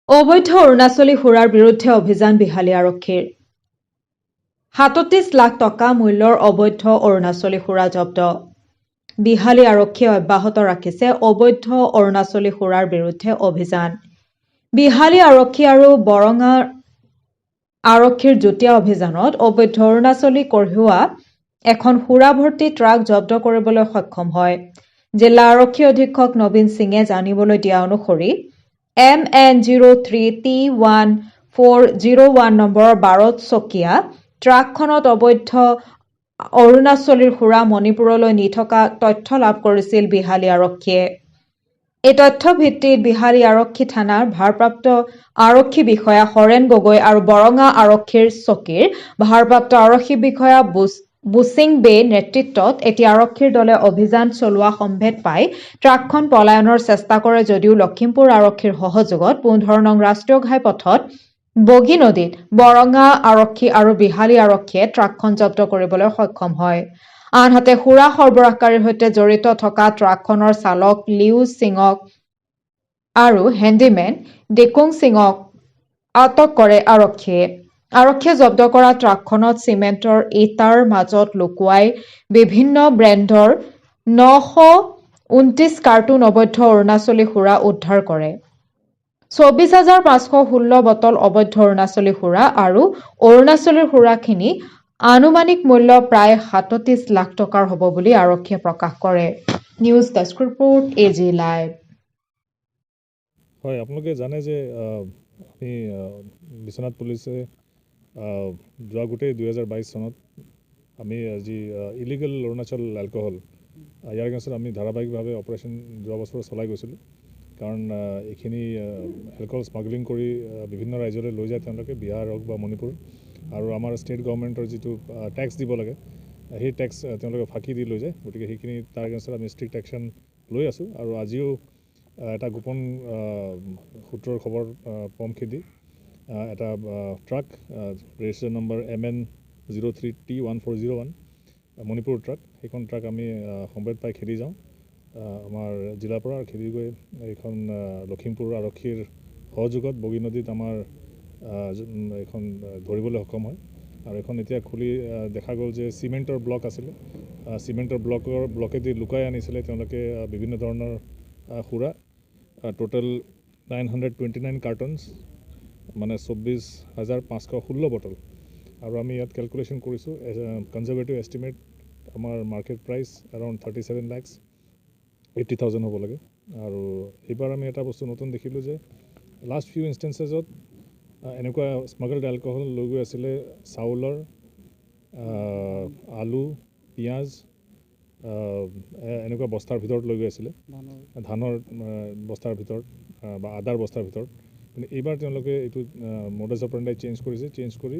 অবৈধ অৰুণাচলী সুৰাৰ বিৰুদ্ধে অভিযান বিহালী আৰক্ষীৰ। 37 লাখ টকা মূল্যৰ অবৈধ অৰুণাচলী সুৰা জব্দ। বিহালী আৰক্ষীয়ে অব্যাহত ৰাখিছে অবৈধ অৰুণাচলী সুৰাৰ বিৰুদ্ধে অভিযান। বিহালী আৰক্ষী আৰু বৰঙা আৰক্ষীৰ যুটীয়া অভিযানত অবৈধ অৰুণাচলী কঢ়িওৱা এখন সুৰা ভৰ্তি ট্ৰাক জব্দ কৰিবলৈ সক্ষম হয়। জিলা আৰক্ষী অধীক্ষক নবীন সিঙে জানিবলৈ দিয়া অনুসৰি MN 03 T 1401 নম্বৰৰ 12 চকীয়া ট্ৰাকখনত অবৈধ অৰুণাচলীৰ সুৰা মণিপুৰলৈ নি থকা তথ্য লাভ কৰিছিল বিহালী আৰক্ষীয়ে। এই তথ্য ভিত্তিত বিহালী আৰক্ষী থানাৰ ভাৰপ্ৰাপ্ত আৰক্ষী বিষয়া হৰেণ গগৈ আৰু বৰঙা আৰক্ষীৰ চকীৰ ভাৰপ্ৰাপ্ত আৰক্ষী বিষয়া বুচিং বে নেতৃত্বত এটি আৰক্ষীৰ দলে অভিযান চলোৱা সম্ভেদ পাই ট্ৰাকখন পলায়নৰ চেষ্টা কৰে যদিও লখিমপুৰ আৰক্ষীৰ সহযোগত 15 নং ৰাষ্ট্ৰীয় ঘাইপথত বগী নদীত বৰঙা আৰক্ষী আৰু বিহালী আৰক্ষীয়ে ট্ৰাকখন জব্দ কৰিবলৈ সক্ষম হয়। আনহাতে, সুৰা সৰবৰাহকাৰীৰ সৈতে জড়িত থকা ট্ৰাকখনৰ চালক লিউ সিঙক আৰু হেণ্ডিমেন ডিকুং সিঙক আটক কৰে আৰক্ষীয়ে। আৰক্ষীয়ে জব্দ কৰা ট্ৰাকখনত চিমেণ্টৰ ইটাৰ মাজত লুকুৱাই বিভিন্ন ব্ৰেণ্ডৰ 929 কাৰ্টুন অবৈধ অৰুণাচলী সুৰা উদ্ধাৰ কৰে। 24,516 বটল অবৈধ অৰুণাচলী সুৰা আৰু অৰুণাচলীৰ সুৰাখিনি আনুমানিক মূল্য প্ৰায় 37 লাখ টকাৰ হ'ব বুলি আৰক্ষীয়ে প্ৰকাশ কৰে। News desk report, AG live. হয়, আপোনালোকে জানে যে আমি বিশ্বনাথ পুলিচে যোৱা গোটেই 2022 চনত আমি যি ইলিগেল অৰুণাচল এলকহল, ইয়াৰ এগেইনষ্টত আমি ধাৰাবাহিকভাৱে অপাৰেশ্যন যোৱা বছৰ চলাই গৈছিলোঁ। কাৰণ এইখিনি এলকহল স্মাগলিং কৰি বিভিন্ন ৰাজ্যলৈ লৈ যায় তেওঁলোকে, বিহাৰ হওক বা মণিপুৰ। আৰু আমাৰ ষ্টেট গভৰ্ণমেণ্টৰ যিটো টেক্স দিব লাগে, সেই টেক্স তেওঁলোকে ফাঁকি দি লৈ যায়। গতিকে সেইখিনি তাৰ এগেইনষ্টত আমি ষ্ট্ৰিক্ট একশ্যন লৈ আছোঁ। আৰু আজিও এটা গোপন সূত্ৰৰ খবৰ পম খেদি এটা truck, registration number MN 03 T 1401, Manipur truck, সেইখন ট্ৰাক আমি সম্ভেদ পাই খেদি যাওঁ আমাৰ জিলাৰ পৰা আৰু খেদি গৈ এইখন লখিমপুৰ আৰক্ষীৰ সহযোগত বগী নদীত আমাৰ এইখন ধৰিবলৈ সক্ষম হয়। আৰু এইখন এতিয়া খুলি দেখা গ'ল যে চিমেণ্টৰ ব্লক আছিলে। চিমেণ্টৰ ব্লকেদি লুকাই আনিছিলে তেওঁলোকে বিভিন্ন ধৰণৰ সুৰা। Total 929 cartons, মানে 24,516 বটল। আৰু আমি ইয়াত কেলকুলেশ্যন কৰিছোঁ, কনজাৰ্ভেটিভ এষ্টিমেট আমাৰ market price around 37 lakhs 80,000 হ'ব লাগে। আৰু এইবাৰ আমি এটা বস্তু নতুন দেখিলোঁ যে লাষ্ট ফিউ ইনষ্টেঞ্চেছত এনেকুৱা স্মাগলড এলকহল লৈ গৈ আছিলে চাউলৰ, আলু, পিঁয়াজ, এনেকুৱা বস্তাৰ ভিতৰত লৈ গৈ আছিলে, ধানৰ বস্তাৰ ভিতৰত বা আদাৰ বস্তাৰ ভিতৰত। কিন্তু এইবাৰ তেওঁলোকে এইটো মডাছ অপাৰেণ্ডাই চেঞ্জ কৰিছে। চেঞ্জ কৰি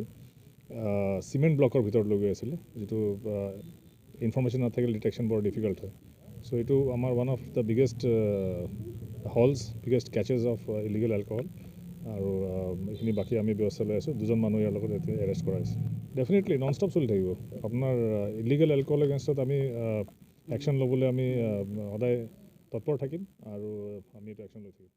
চিমেণ্ট ব্লকৰ ভিতৰত লৈ গৈ আছিলে, যিটো ইনফৰ্মেশ্যন নাথাকিলে ডিটেকশ্যন বৰ ডিফিকাল্ট হয়। চ' এইটো আমাৰ one of the biggest hauls, biggest catches of illegal alcohol। আৰু এইখিনি বাকী আমি ব্যৱস্থা লৈ আছোঁ। দুজন মানুহ ইয়াৰ লগত এতিয়া এৰেষ্ট কৰা হৈছে। ডেফিনেটলি নন ষ্টপ চলি থাকিব। আপোনাৰ ইলিগেল এলকহল এগেইনষ্টত আমি একশ্যন ল'বলৈ আমি সদায় তৎপৰ থাকিম আৰু আমি এইটো একশ্যন লৈ থাকিম।